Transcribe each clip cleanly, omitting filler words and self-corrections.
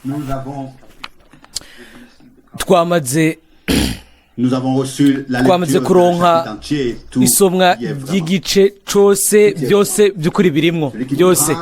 Nous avons, Twamaze nous avons reçu la Twamaze lecture d'un kuronka chapitre entier et tout isomwa y est vraiment. ry'igice cose, byose by'ukuri birimwo byose.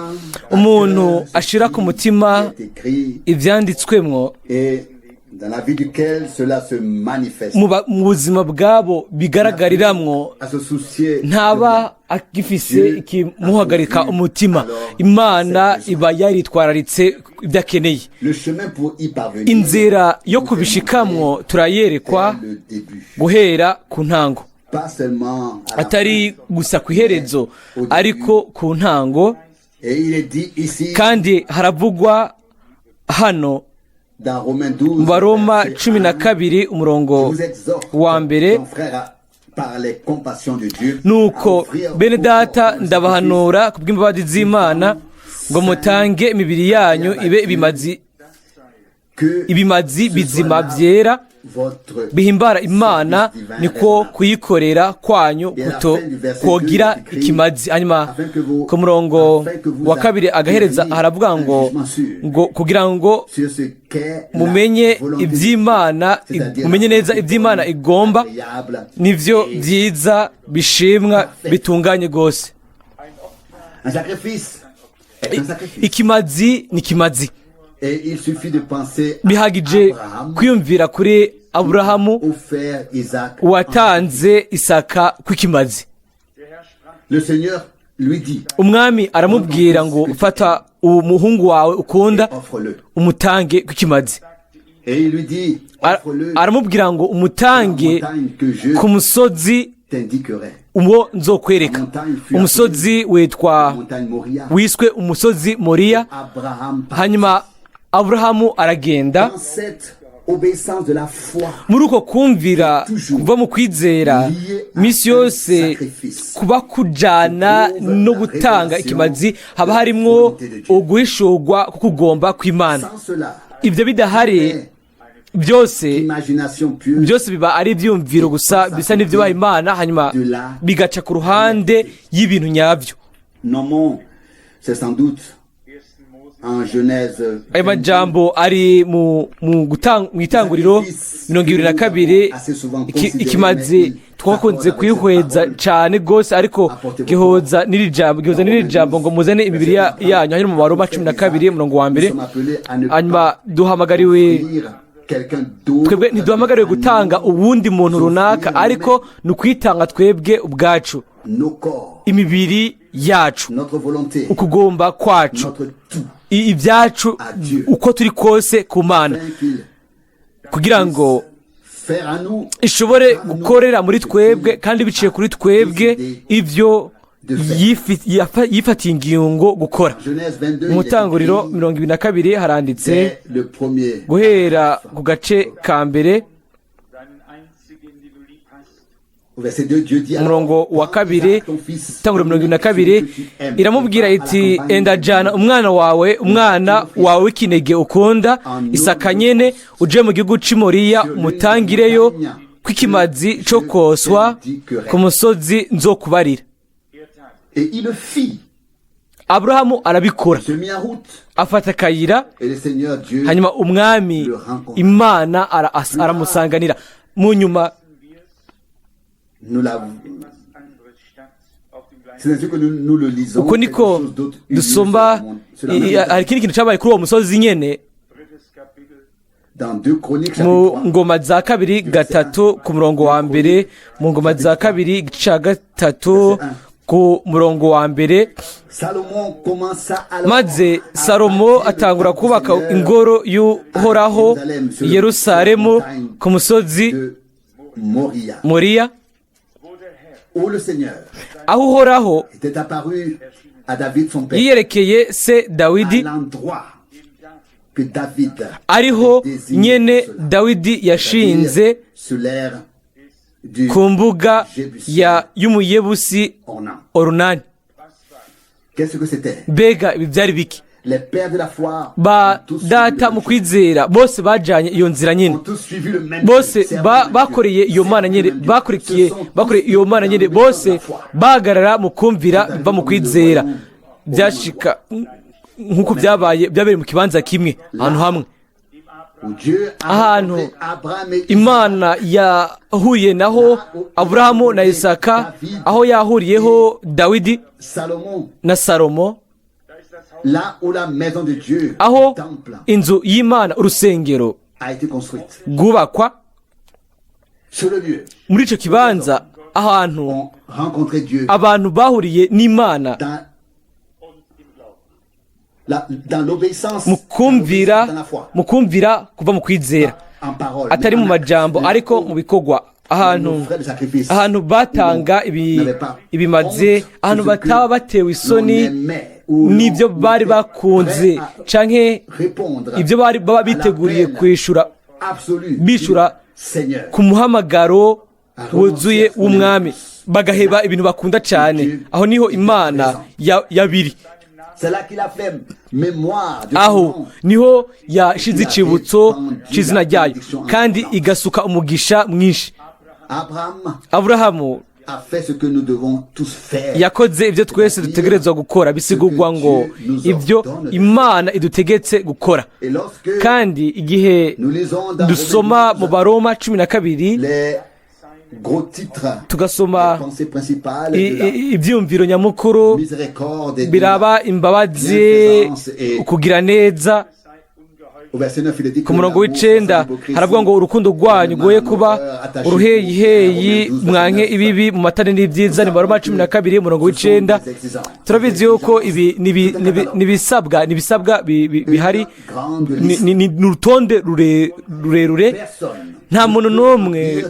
Umuntu ashira ku mutima Est écrit ivyanditswemwo et dans la vie duquel cela se manifeste. Mu buzima bwabo bigaragariramwo, À se soucier ntaba agifise ikimuhagarika umutima. Imana iba yaritwararitse ibyo akeneye. Le chemin pour y parvenir Inzira yo kubishikamwo turayerekwa dès le début. guhera ku ntango, Pas seulement à la atari gusa ku iherezo, ariko ku ntango. fin. Et il est dit ici Kandi haravugwa hano dans Romains 12, mu Baroma verset cumi na 1, kabiri, umurongo Je vous exhorte, wa mbere: mon frère, par les compassions de Dieu, à "Nuko offrir bene vos data, corps comme ndabahanura ku bw'imbabazi z'Imana ngo mutange imibiri yanyu ibe ibimazi, que ibimazi ce bizima soit là byera, votre bihimbara Imana, niko kuyikorera kwanyu kuto kogira ikimazi." Hanyuma ku murongo wa kabiri agahereza haravuga ngo kugira ngo sur ce qu'est la mumenye volonté de iby'Imana, Dieu, c'est-à-dire mumenye la neza volonté iby'Imana bonne, igomba, agréable nivyo et byiza, bishimwa, bitunganye rwose. Un sacrifice est un sacrifice. Ikimazi ni ikimazi. Et il suffit de penser à Bihagije Abraham kwiyumvira kuri Aburahamu offert Isaac. watanze Isaka kw'ikimazi. Le Seigneur lui dit, Umwami aramubwira ngo: "Fata uwo muhungu wawe ukunda, offre-le. umutange kw'ikimazi." Et il lui dit, offre-le Aramubwira ngo: "Umutange montagne que je ku musozi t'indiquerai. uwo nzokwereka." Umusozi witwa Montagne Moria. wiswe umusozi Moriya. Abraham partit. Hanyuma Aburahamu aragenda. Dans cette obéissance de la foi, Muri uko kumvira kuva mu kwizera, misi yose kuba kujana no gutanga ikimazi, haba harimwo uguhishurwa ko kugomba kw'Imana. Sans cela, Ibyo bidahari, byose imagination pure, byose biba ari ibyiyumviro gusa bisa n'ibyubaha Imana, hanyuma bigaca ku ruhande y'ibintu nyabyo. Nommons, c'est sans doute en Genèse Ayo majambo ari mu Itanguriro 22. Ikimazi twakunze kwihweza cyane rwose, ariko gihoza n'iri jambo ngo muzane imibiri yanyu. Hanyuma mu Baroma 12, umurongo wa mbere. Hanyuma duhamagariwe, twebwe ntiduhamagariwe gutanga uwundi muntu runaka, ariko ni ukwitanga twebwe ubwacu, nos corps, imibiri yacu, notre volonté, ukugomba kwacu, notre tout, ibyacu uko turi kose ku Mana, afin qu'il kugira ngo faire à nous ishobore gukorera muri twebwe kandi biciye kuri twebwe ibyo yifatiye ingingo gukora. Genèse 22, Mu Tanguriro 22 haranditse, dès le premier guhera ku gace ka mbere, deinen einzigen, den du lieb hast, au verset 2, Dieu dit alors, umurongo wa kabiri, Isaac, ton fils, Itanguriro 22, iramubwira iti: "Enda, jana umwana wawe, umwana wawe w'ikinege ukunda, Isaka nyene, uje mu gihugu c'i Moriya, umutangireyo kw'ikimazi co koswa ku musozi nzokubarira." Et il le fit. Aburahamu arabikora. Se mit en route. Afata akayira. Et le Seigneur Dieu Hanyuma Umwami Imana aramusanganira mu nyuma. Nous la anderes statt auf dem gleichen C'est ainsi que nous, nous le lisons. Uko niko Quelque chose d'autre eut lieu dusoma. sur la même Hari ikindi kintu cyabaye kuri uwo musozi nyene drittes Kapitel Dans 2 Chroniques, mu chapitre 3. Ngoma za Kabiri 3, ku murongo wa mbere. Mu Ngoma za Kabiri, igice cya 3, ku murongo wa mbere. Salomon commença alors Maze à Salomo bâtir le atangura temple du kubaka Seigneur ingoro y'Uhoraho i Yerusalemu ku musozi de Moria, Moriya, wo der Herr où le Seigneur aho Uhoraho était apparu à David son père, yiyerekeye se à Dawidi, l'endroit que David ariho avait désigné nyene pour cela, Dawidi yashinze, c'est-à-dire sur l'aire du ku mbuga ya y'Umuyebusi Ornan. Orunani. Qu'est-ce que c'était? Mbega ibi byari biki? Les pères de la foi Ba ont tous suivi data le mu même kwizera bose bajanye iyo nzira nyine. ont tous suivi le même Bose servi le même bakoreye Dieu, iyo Mana servi nyine, le même Dieu. bakurikiye Se sont tous bakoreye iyo Mana dans nyine, l'obéissance bose de la foi. bahagarara mu kumvira biva mu kwizera. Byashika nk'uko byabaye, byabereye mu kibanza kimwe, ahantu hamwe Où Dieu a ahantu rencontré Abraham et Isaac, Imana yahuriye naho Aburahamu na Isaka, aho yahuriyeho Dawidi Salomon, na Salomo, là où la maison de Dieu, aho le temple, inzu y'Imana, urusengero a été construite. rwubakwa. Sur le lieu, Muri icyo kibanza, ahantu on rencontrait Dieu abantu bahuriye n'Imana dans l'obéissance, mu kumvira, dans la foi, mu kumvira kuva mu kwizera, en parole, atari mu majambo ariko mu bikorwa, ahantu batanga ibimaze, ahantu bataba batewe isoni n'ibyo bari bakunze canke ibyo bari baba biteguriye kwishura, bishura ku muhamagaro wuzuye w'Umwami, bagaheba ibintu bakunda cyane. Aho niho Imana yabiri. C'est là qu'il a fait mémoire de son Aho nom. niho yashize icibutso c'izina ryayo kandi igasuka umugisha mwinshi. Abraham Aburahamu a fait ce que nous devons tous faire. yakoze ibyo twese dutegerezwa gukora, bisigurwa ngo ibyo Imana idutegetse gukora. Et lorsque Kandi igihe nous lisons dans dusoma Romains mu Baroma 12, les gros titres, tugasoma les pensées principales de la ibyiyumviro nyamukuru miséricorde et de la- biraba imbabazi, ukugira neza, Au verset 9, il est dit que ku murongo l'amour w'icenda sans hypocrisie, haravuga ngo urukundo rwanyu rwoye kuba uruheyiheyi, mwanke ibibi, mu matane n'ibyiza. Ni Baroma 12, umurongo w'icenda. Turabizi yuko ibi ni ibisabwa bihari, ni urutonde rurerure. Personne Nta muntu n'umwe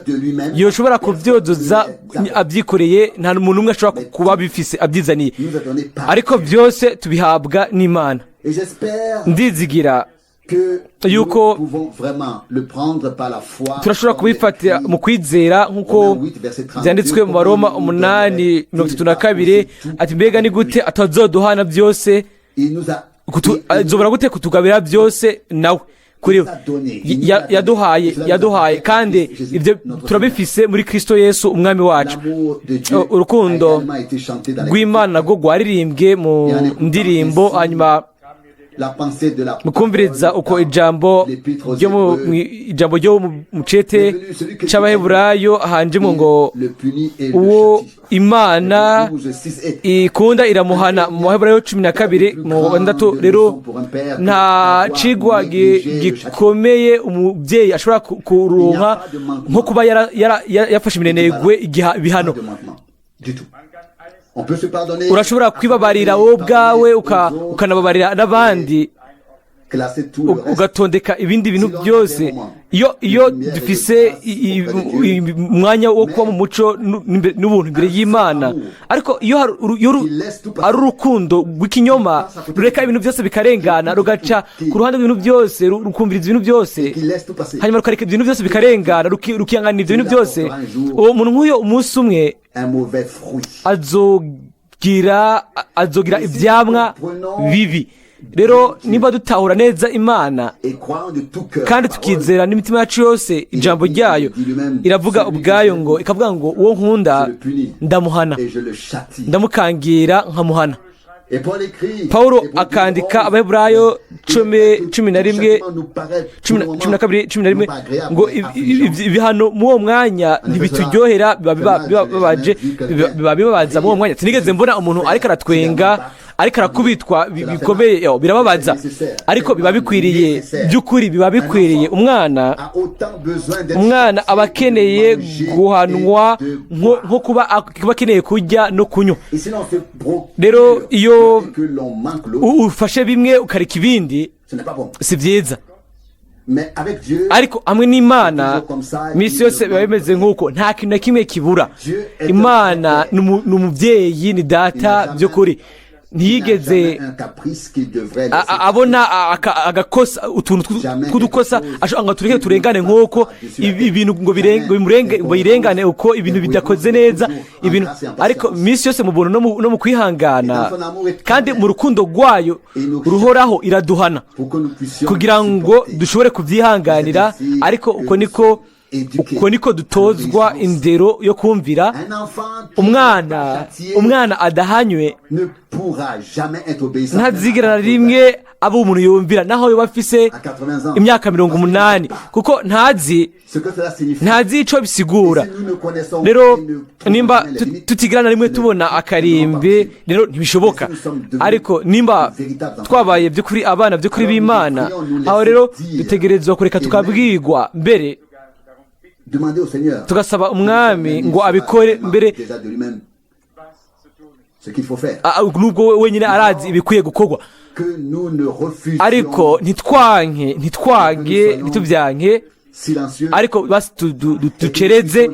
yoshobora kubyozoza abyikoreye, nta muntu n'umwe ashobora kuba abifise abyizaniye, nous a donné par ariko byose tubihabwa n'Imana. Et j'espère Ndizigira que yuko nous pouvons vraiment le prendre par la foi. turashobora kubifatira mu kwizera nk'uko byanditswe mu Baroma 8:32, ati: "Mbega ni gute atazoduhana byose, Il nous a azobora gute kutugabira byose nawe?" Kuri we yaduhaye, yaduhaye, kandi ibyo turabifise muri Kristo Yesu Umwami wacu. L'amour de Dieu Urukundo a également été chanté dans les rw'Imana narwo rwaririmbwe mu ndirimbo. Hanyuma la pensée de la mukumviriza uko ijambo ryo mu mucete c'Abaheburayo hanjemo ngo le punit et le uwo châtie. Imana 12, 6 et ikunda iramuhana, mu Baheburayo 12 mu 6. Rero nta cigwa gikomeye umubyeyi ashobora kuronka nko kuba yafashe iminenegwe ibihano. Pas de manquement du tout. On peut se pardonner. Urashobora kwibabarira wowe ubwawe, ukanababarira n'abandi, Classer tout le reste. ugatondeka ibindi bintu byose. Iyo dufise umwanya wo kuba mu muco n'ubuntu imbere y'Imana, ariko iyo ari urukundo rw'ikinyoma, rureka ibintu byose bikarengana, rugaca ku ruhande rw'ibintu byose, rukumviriza ibintu byose, Qui laisse tout passer. hanyuma rukareka ibintu byose bikarengana, rukihanganira ibyo bintu byose, uwo muntu nk'uyo umunsi umwe Un mauvais fruit. azogira ibyamwa bibi. Rero niba dutahura neza Imana Et croyant de tout cœur. kandi tukizera n'imitima yacu yose ijambo ryayo, iravuga ubwayo ngo, ikavuga ngo: "Uwo nkunda ndamuhana, Et je le châtie." ndamukangira nkamuhana." Et Paul écrit. Pawulo Hébreux akandika 11, Abaheburayo 11, châtiment nous paraît 12, 11 ngo ibihano muri uwo mwanya ntibituryohera, biba bibabaje, biba bibabaza muri uwo mwanya. Sinigeze mbona umuntu ariko aratwenga ariko arakubitwa bikomeye. Yo, birababaza, ariko biba bikwiriye, by'ukuri biba bikwiriye. Umwana a autant besoin d'être Umwana aba akeneye guhanwa nko kuba akeneye kurya no kunywa. Et sinon, on se procure Rero iyo que l'on manque l'autre, ufashe bimwe ukareka ibindi, ce n'est pas bon. si byiza. Mais avec Dieu, Ariko hamwe n'Imana misi yose biba bimeze nk'uko nta kintu na kimwe kibura. Imana ni umubyeyi, ni data by'ukuri. Ntiyigeze il n'a jamais un caprice qu'il devrait laisser abona agakosa, utuntu tw'udukosa ngo tureke turengane, nk'uko ibintu ngo ngo bimurenge, ngo bayirengane uko ibintu bidakoze neza ibintu, ariko minsi yose mu buntu no mu kwihangana kandi mu rukundo rwayo ruhoraho iraduhana pour que nous puissions kugira ngo supporter. dushobore kubyihanganira. Ariko uko niko éduqués Uko niko dutozwa à l'obéissance. Indero yo kumvira. Un enfant qui Umwana n'est pas châtié umwana adahanywe ne pourra jamais être obéissant. ntazigera na rimwe aba umuntu yumvira naho yoba afise À 80 ans. imyaka 80, kuko ntazi Ce que cela signifie. ntazi ico bisigura. Si nous ne connaissons Rero et ne trouvons nimba jamais les limites, tutigera na rimwe tubona akarimbi, rero ntibishoboka. Ariko nimba twabaye by'ukuri abana by'ukuri b'Imana, aho rero dutegerezwa kureka tukabwirwa mbere, demander au Seigneur. Tugasaba Umwami ngo abikore mbere. Déjà de lui-même ce qu'il faut faire. Nubwo we wenyine arazi ibikwiye gukorwa. Que nous ne refusions Ariko ntitwanke, ntitwange, ntitubyanke, silencieux. Ariko basi ducereze,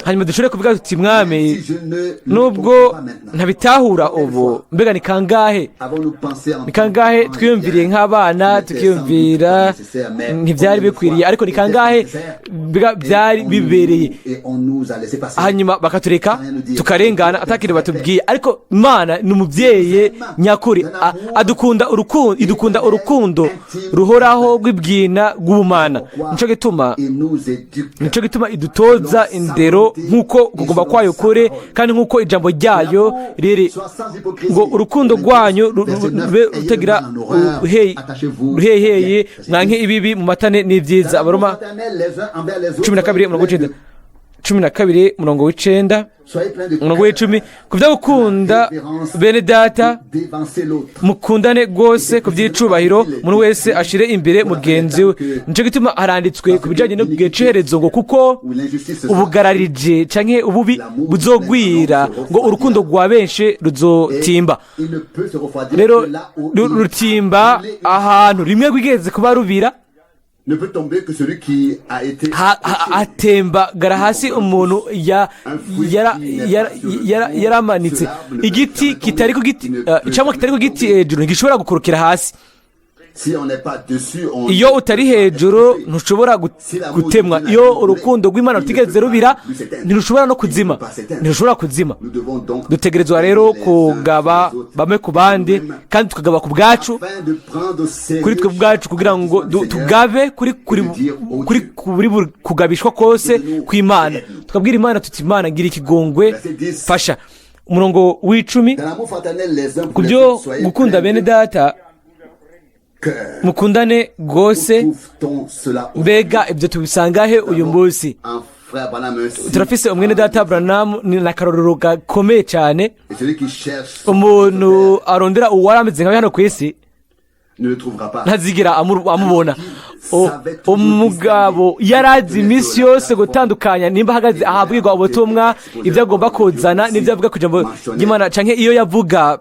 hanyuma dushobore kuvuga tuti: "Mwami, Si je ne le nubwo comprends pas maintenant. ntabitahura ubu, mbega ni kangahe, Avons-nous pensé en ni kangahe twiyumviriye nk'abana, tukiyumvira ntibyari bikwiriye, ariko ni kangahe mbega byari bibereye, Et on nous a laissé passer. hanyuma bakatureka tukarengana atakintu batubwiye? Ariko Imana ni umubyeyi nyakuri, adukunda urukundo, idukunda urukundo ruhoraho rw'ibwina rw'ubumana. Nico gituma Et nous éduque. nico gituma idutoza indero nk'uko kugomba kwayo kure kandi nk'uko ijambo ryayo riri, ngo urukundo rwanyu rube rutagira ruheheye, mwanke ibibi, mu matane n'ibyiza. Abaroma 12 umurongo w'icenda, 12 umurongo w'icenda, umurongo w'icumi. Ku byo gukunda bene data, mukundane rwose ku by'icubahiro, umuntu wese ashire imbere mugenzi we. Nico gituma haranditswe ku bijanye no gihe c'iherezo ngo kuko ubugararije canke ububi buzogwira, ngo urukundo rwa benshi ruzotimba. Rero rutimba ahantu rimwe rwigeze kuba rubira, Ne peut tomber que celui qui a été hatembagara hasi umuntu yaramanitse. Igiti kitari ku giti, icamwa kitari ku giti hejuru ntigishobora gukurukira hasi. Si on n'est pas dessus, on Iyo utari hejuru ntushobora gutemwa. Iyo urukundo rw'Imana rutigeze rubira, ntirushobora no kuzima, ntirushobora kuzima. Nous devons donc Dutegerezwa rero kugaba bamwe ku bandi, kandi tukagaba ku bwacu, afin de prendre au sérieux kuri twe ubwacu, kugira ngo tugabe kuri buri kugabishwa kose kw'Imana, tukabwira Imana tuti: "Imana, ngira ikigongwe, fasha." Umurongo w'icumi. Dans l'amour fraternel les uns Ku pour les byo autres, soyez gukunda pleins bene de data, cœur. mukundane rwose. Trouve-t-on cela aujourd'hui? Mbega ibyo tubisanga he uyu munsi? Un frère Branham ainsi. Turafise umwene data Branham, ni n'akarorero gakomeye cyane. Et celui qui cherche Umuntu arondera uwari ameze nkawe hano ku isi ne le trouvera pas. ntazigera amubona. Umugabo yarazi iminsi yose gutandukanya nimba ahagaze ahabwirwa ubutumwa, ibyo agomba kuzana n'ibyo avuga ku ijambo ry'Imana, canke iyo yavuga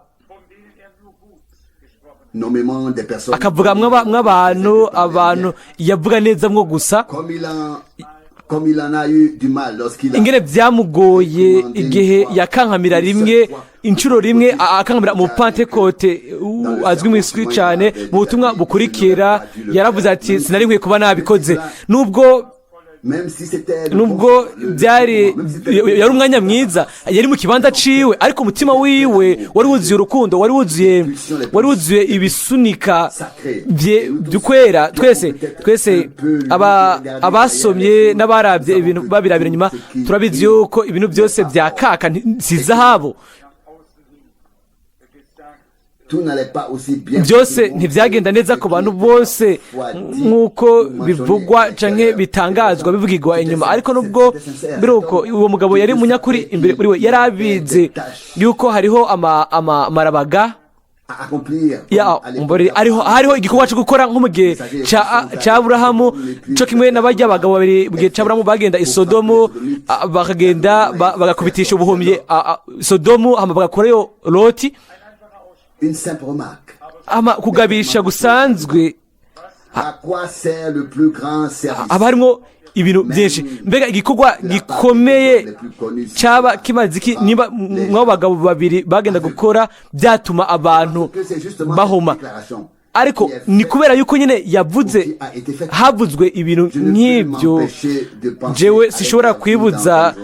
Nommément des personnes. akavuga mw'abantu, abantu yavuga neza mwo gusa. Comme il en a eu du mal lorsqu'il a Ingene byamugoye igihe yakankamira rimwe, inshuro rimwe, akankamira mu Pantekote azwi mu isi cyane. Mu butumwa bukurikira yaravuze ati: "Sinari nkwiye kuba nabikoze," nubwo même si c'était le nubwo byari yari umwanya mwiza, yari mu kibanza ciwe, ariko umutima wiwe wari wuzuye urukundo, wari wuzuye ibisunika by'ukwera. Twese abasomye n'abarabye ibintu babirabira inyuma, turabizi yuko ibintu byose byakaka si zahabu. Tout n'allait pas aussi bien. Byose ntibyagenda neza ku bantu bose nk'uko bivugwa canke bitangazwa bivugirwa inyuma. Ariko nubwo biruko, uwo mugabo yari umunyakuri imbere muri we, yari abizi yuko hariho amarabaga À accomplir. Ya umubare, hariho igikorwa cyo gukora, nko mu gihe ca Aburahamu, co kimwe n'abarya abagabo babiri mu gihe ca Aburahamu bagenda i Sodomu, bakagenda bagakubitisha ubuhumyi Sodomu, hama bagakurayo Loti. Une simple remarque. Ama kugabisha gusanzwe. À quoi sert le plus grand service? Haba harimo ibintu byinshi. Mbega igikorwa gikomeye cyaba kimaze iki niba mw'abo bagabo babiri bagenda gukora byatuma abantu Que c'est justement cette bahuma? déclaration Ariko ni kubera yuko nyine yavuze, havuzwe ibintu nk'ibyo, jewe sishobora kwibuza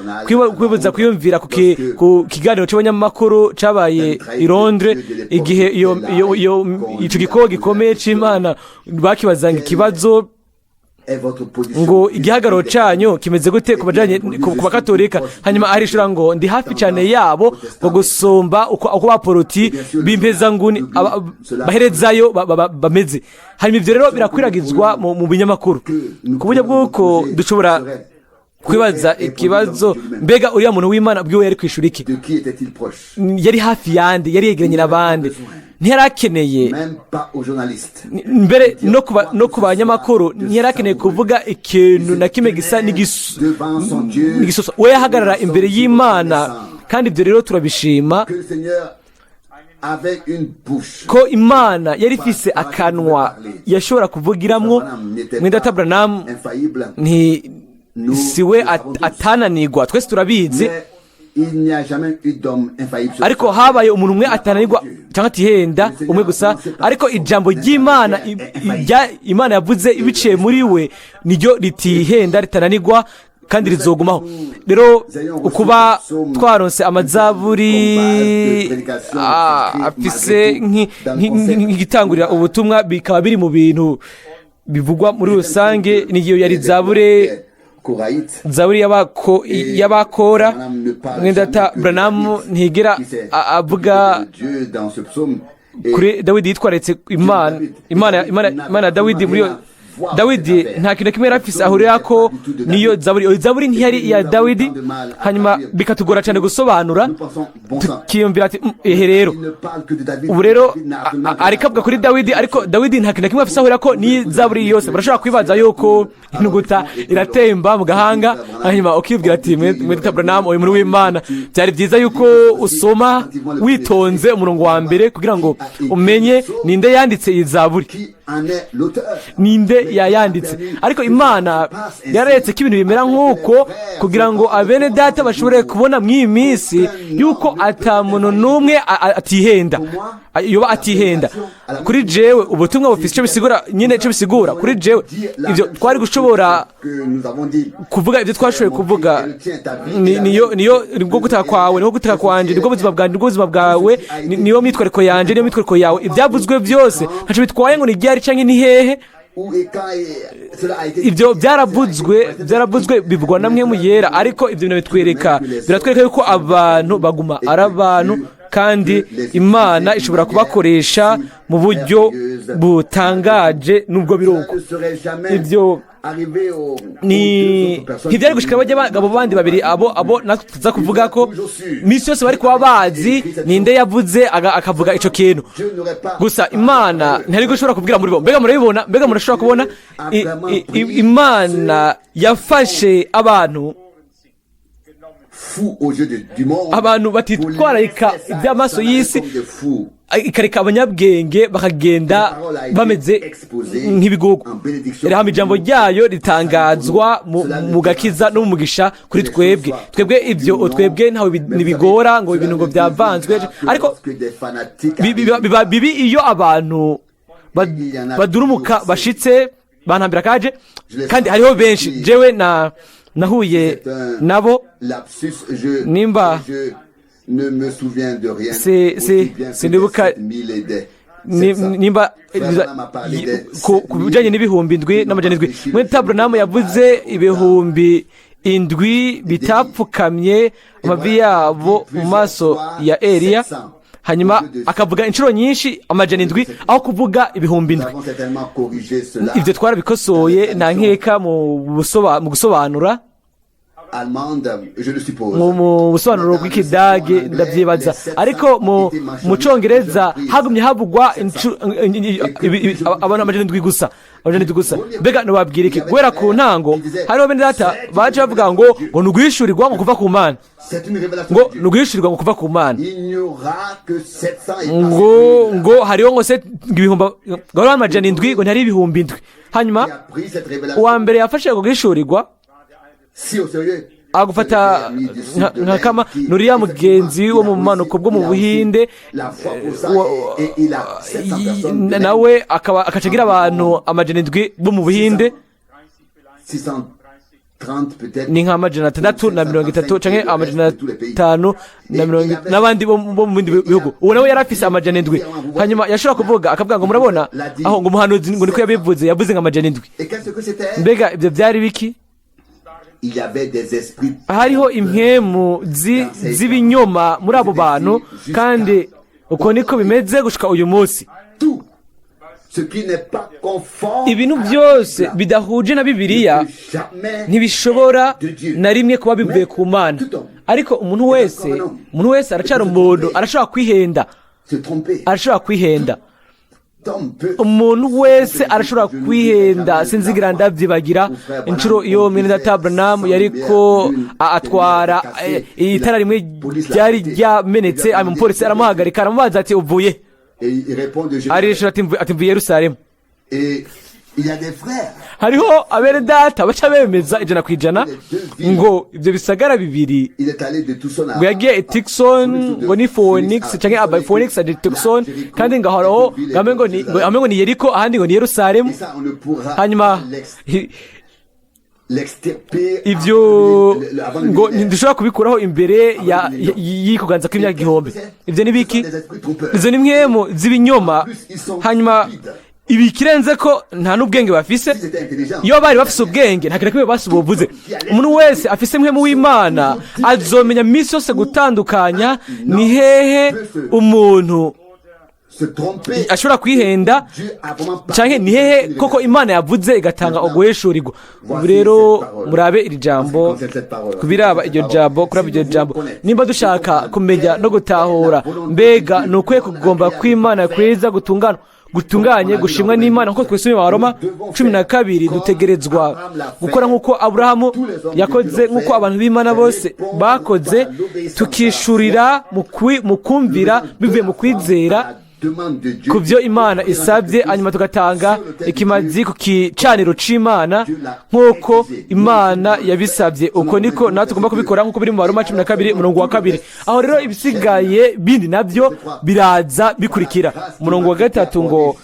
kwiyumvira ku kiganiro cy'abanyamakuru cyabaye i Londres, igihe iyo ico gikorwa gikomeye c'Imana bakibazanga ikibazo. est votre position Ngo igihagararo canyu kimeze gute ku bajanye ku bakatolika? Hanyuma arishura ngo ndi hafi cyane yabo ngo gusumba uko baporoti b'impezanguni baherezayo bameze. Hanyuma ivyo rero birakwiragizwa mu binyamakuru ku buryo bw'uko dushobora kwibaza ikibazo: mbega uriya muntu w'Imana bwiwe yari kwishura iki? De qui était-il proche? Yari hafi yande? Yari yegeranye n'abandi? Ntiyarakeneye Même pas aux journalistes. mbere no ku banyamakuru ntiyarakeneye kuvuga ikintu na kimwe gisa Devant son Dieu. n'igisoso. We yahagarara imbere y'Imana, kandi ibyo rero turabishima Que le Seigneur avait une bouche. ko Imana yari ifise akanwa yashobora kuvugiramwo. Mwendata Branham Infaillible. nti si we atananirwa, twese turabizi. Mais il n'y a jamais eu d'homme infaillible sur Ariko terre. habaye umuntu umwe atananirwa cyangwa atihenda, umwe gusa. Ariko ijambo ry'Imana Imana yavuze biciye muri we niryo ritihenda, ritananirwa kandi rizogumaho. Rero ukuba twaronse amazaburi afise nk'igitangurira ubutumwa, bikaba biri mu bintu bivugwa muri rusange, niyo yari zabure Koraïte. zaburi y'abakora. Mwendata Branham ntigera avuga Dieu dans ce psaume. Kuri Dawidi yitwaritse Imana, Imana ya Dawidi. Muri iyo Dawidi nta kintu na kimwe yari afise ahurira ko niyo zaburi. Iyo zaburi ntiyari iya Dawidi. Hanyuma bikatugora cyane gusobanura, tukiyumvira ati: Ehe rero, ubu rero ariko avuga kuri Dawidi, ariko Dawidi nta kintu na kimwe afise ahurira ko n'iyi zaburi yose." Barashobora kwibaza yuko inuguta iratemba mu gahanga, hanyuma ukibwira ati: "Mwene Branham, uyu muri w'Imana, byari byiza yuko usoma witonze umurongo wa mbere kugira ngo umenye ninde yanditse iyi zaburi, ninde yayanditse." Ariko Imana yaretse ko ibintu bimera nk'uko kugira ngo abene data bashobore kubona mw'iyi minsi yuko ata muntu n'umwe atihenda, yoba atihenda. Kuri jewe, ubutumwa bufite icyo bisigura nyine, icyo bisigura kuri jewe. Ibyo twari gushobora kuvuga, ibyo twashoboye kuvuga, niyo nibwo gutaka kwawe, nibwo gutaka kwanjye, nibwo buzima bwanjye, nibwo buzima bwawe, niyo myitwariko yanjye, niyo myitwariko yawe. Ibyavuzwe byose ntacyo bitwaye ngo ni ryari cyangwa ni hehe, ibyo byaravuzwe, bivugwa na mwe mu yera. Ariko ibyo bintu bitwereka, biratwereka yuko abantu baguma ari abantu, kandi Imana ishobora kubakoresha mu buryo butangaje nubwo biruko. Ibyo ni ntibyari gushika bajya abagabo bandi babiri abo natwe tuza kuvuga ko misi yose bari kuba bazi ninde yavuze akavuga ico kintu. Gusa Imana ntari gushobora kubwira muri bo. Mbega murabibona? Mbega murashobora kubona? Imana yafashe abantu, abantu batitwararika iby'amaso y'isi, ikareka abanyabwenge bakagenda bameze nk'ibigugu. Rehama ijambo ryayo ritangazwa mu gakiza no mu mugisha kuri twebwe. Twebwe ibyo twebwe ntawe ntibigora ngo ibintu ngo byavanzwe, ariko biba bibi iyo abantu badurumuka bashitse bantambira kaje, kandi hariho benshi jewe na nahuye nabo. Nimba sinibuka nimba ku bijyanye n'7,700, muri Branham yavuze 7,000 bitapfukamye amavi yabo mu maso ya Eliya, hanyuma akavuga inshuro nyinshi 700 aho kuvuga 7,000. Ibyo twarabikosoye nta nkeka mu gusobanura, mu busobanuro bw'ikidage ndabyibaza. Ariko mu Cyongereza hagumye havugwa abantu 700 gusa, 700 gusa. Mbega ntibabwira iki? Guhera ku ntango hariho bene data baje bavuga ngo ni uguhishurirwa ngo kuva ku Mana, ngo ni uguhishurirwa ngo kuva ku Mana, ngo hariho ngo se ibihumbi, ngo hariho 700, ngo ntihari 7,000. Hanyuma uwa mbere yafashe guhishurirwa agufata nka kama nuriya mugenzi wo mu manuko bwo mu Buhinde, nawe akaba akaca agira abantu 700 bo mu Buhinde. Ni nka 630 canke 500 n'abandi bo mu bindi bihugu. Uwo nawe yari afise 700. Hanyuma yashobora kuvuga, akavuga ngo: "Murabona aho," ngo, "umuhanuzi," ngo, "niko yabivuze, yavuze nka 700." Mbega ibyo byari biki? Hariho impwemu z'ibinyoma muri abo bantu, kandi uko niko bimeze gushika uyu munsi. Ibintu byose bidahuje na Bibiliya ntibishobora na rimwe kuba bivuye ku Mana. Ariko umuntu wese aracara umuntu, arashobora kwihenda, arashobora kwihenda. Umuntu wese arashobora kwihenda. Sinzigira ndabyibagira inshuro iyo mwene data Branham yariko atwara, itara rimwe ryari ryamenetse, hanyuma umupolisi aramuhagarika, aramubaza ati: "Uvuye?" Arishura ati: "Mvuye Yerusalemu." Hariho abene data baca bemeza 100% ngo ibyo bisagara bibiri, ngo yagiye i Tucson, ngo ni Phoenix canke aba Phoenix aje Tucson, kandi ngo ahoraho ngo hamwe ngo ni Yeriko, ahandi ngo ni Yerusalemu. Hanyuma ibyo ngo ntidushobora kubikuraho imbere y'ikuganza kw'imyaka 1000. Ibyo ni biki? Izo ni mpwemu z'ibinyoma. Hanyuma ibi kirenze ko nta n'ubwenge bafise. Iyo bari bafise ubwenge, nta kintu na kimwe basi buvuze. Umuntu wese afise mpwemu w'Imana azomenya minsi yose gutandukanya ni hehe umuntu ashobora kwihenda canke ni hehe koko Imana yavuze igatanga uguheshurirwa. Ubu rero murabe iri jambo, kubiraba iryo jambo, kuraba iryo jambo, nimba dushaka kumenya no gutahura mbega ni ukwiye kugomba kw'Imana kwiza, gutungana, gutunganye, gushimwa n'Imana, nkuko twisomye mu Baroma 12, dutegerezwa gukora nk'uko Aburahamu yakoze, nk'uko abantu b'Imana bose bakoze, tukishurira mu kumvira bivuye mu kwizera ku byo Imana isabye, hanyuma tugatanga ikimazi ku gicaniro c'Imana nk'uko Imana yabisabye. Uko niko natwe tugomba kubikora, nk'uko biri mu Baroma 12 umurongo wa 2. Aho rero ibisigaye bindi nabyo biraza bikurikira. Umurongo wa 3 ngo: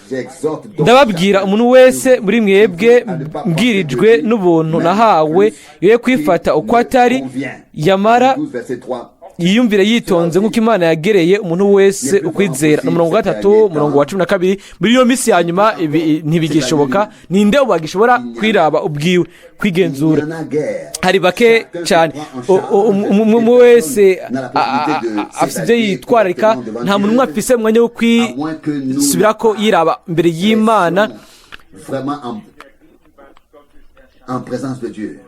"Ndababwira umuntu wese muri mwebwe mbwirijwe n'ubuntu nahawe, yoye kwifata uko atari, yamara yiyumvire yitonze nk'uko Imana yagereye umuntu wese ukwizera." Ni umurongo wa 3, umurongo wa 12. Muri iyo minsi ya nyuma ibi ntibigishoboka. Ninde ubu agishobora kwiraba ubwiwe, kwigenzura? Hari bake cyane. Umwe wese afite ibyo yitwararika. Nta muntu umwe afise umwanya wo kwisubira ko yiraba imbere y'Imana. Vraiment en présence de Dieu.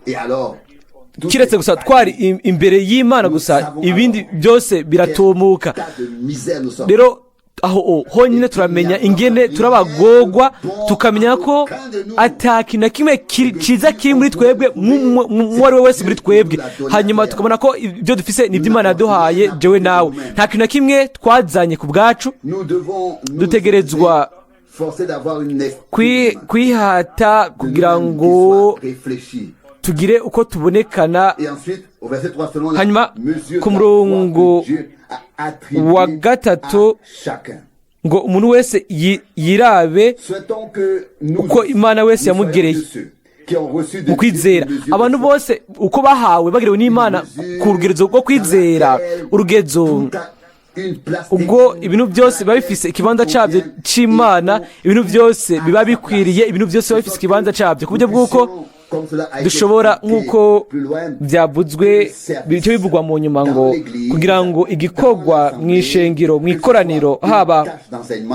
Et alors, Kiretse gusa twari imbere y'Imana gusa, ibindi byose biratumuka. Rero aho honyine turamenya ingene turabagogwa, tukamenya ko ata kintu na kimwe ciza kiri muri twebwe, uwo ari we wese muri twebwe. Hanyuma tukabona ko ibyo dufise ni iby'Imana yaduhaye jewe nawe. Nta kintu na kimwe twazanye ku bwacu. Dutegerezwa kwihata kugira ngo tugire uko tubonekana. Hanyuma ku murongo wa 3 ngo: "Umuntu wese yirabe uko Imana wese yamugereye mu kwizera." Abantu bose uko bahawe, bagerewe n'Imana ku rugerezo rwo kwizera, urugezo ubwo ibintu byose biba bifise ikibanza cyabyo cy'Imana, ibintu byose biba bikwiriye, ibintu byose biba bifise ikibanza cyabyo, ku buryo bw'uko dushobora, nk'uko byavuzwe, bityo bivugwa mu nyuma ngo kugira ngo igikorwa mu ishengero, mu ikoraniro, haba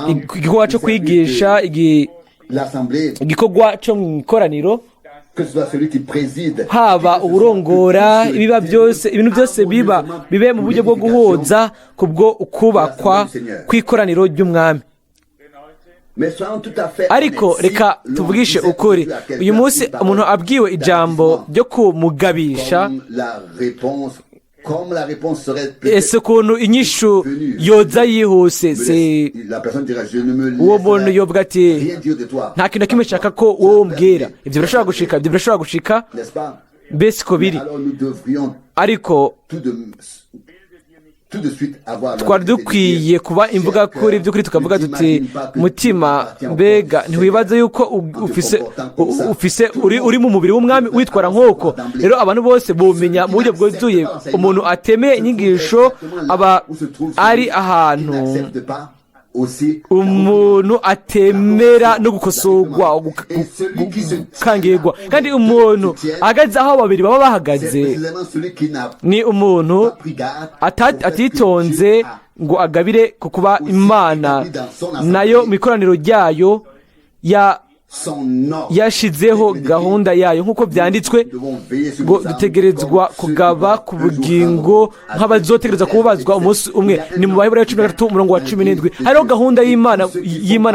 igikorwa cyo kwigisha, igikorwa cyo mu ikoraniro, haba uburongora, ibiba byose, ibintu byose biba bibe mu buryo bwo guhuza kubwo ukubakwa kw'ikoraniro ry'Umwami. Ariko reka tuvugishe ukuri, uyu munsi umuntu abwiwe ijambo ryo kumugabisha, ese ukuntu inyishu yoza yihuse? Se uwo muntu yovuga ati: "Nta kintu na kimwe nshaka ko wowe umbwira." Ibyo birashobora gushika, ibyo birashobora gushika. Mbese ko biri? Ariko Twari dukwiye kuba imvuga kuri by'ukuri, tukavuga tuti: "Mutima, mbega ntiwibaze yuko ufise uri mu mubiri w'Umwami witwara nk'uko?" Rero abantu bose bumenya mu buryo bwuzuye. Umuntu atemeye inyigisho aba ari ahantu umuntu atemera no gukosorwa, gukangirwa. Kandi umuntu ahagaze aho babiri baba bahagaze ni umuntu atitonze ngo agabire ku kuba Imana nayo mu ikoraniro ryayo yashizeho gahunda yayo, nk'uko byanditswe ngo dutegerezwa kugaba ku bugingo nk'abazotegereza kubazwa umunsi umwe. Ni mu Baheburayo 13 umurongo wa 17. Hariho gahunda y'Imana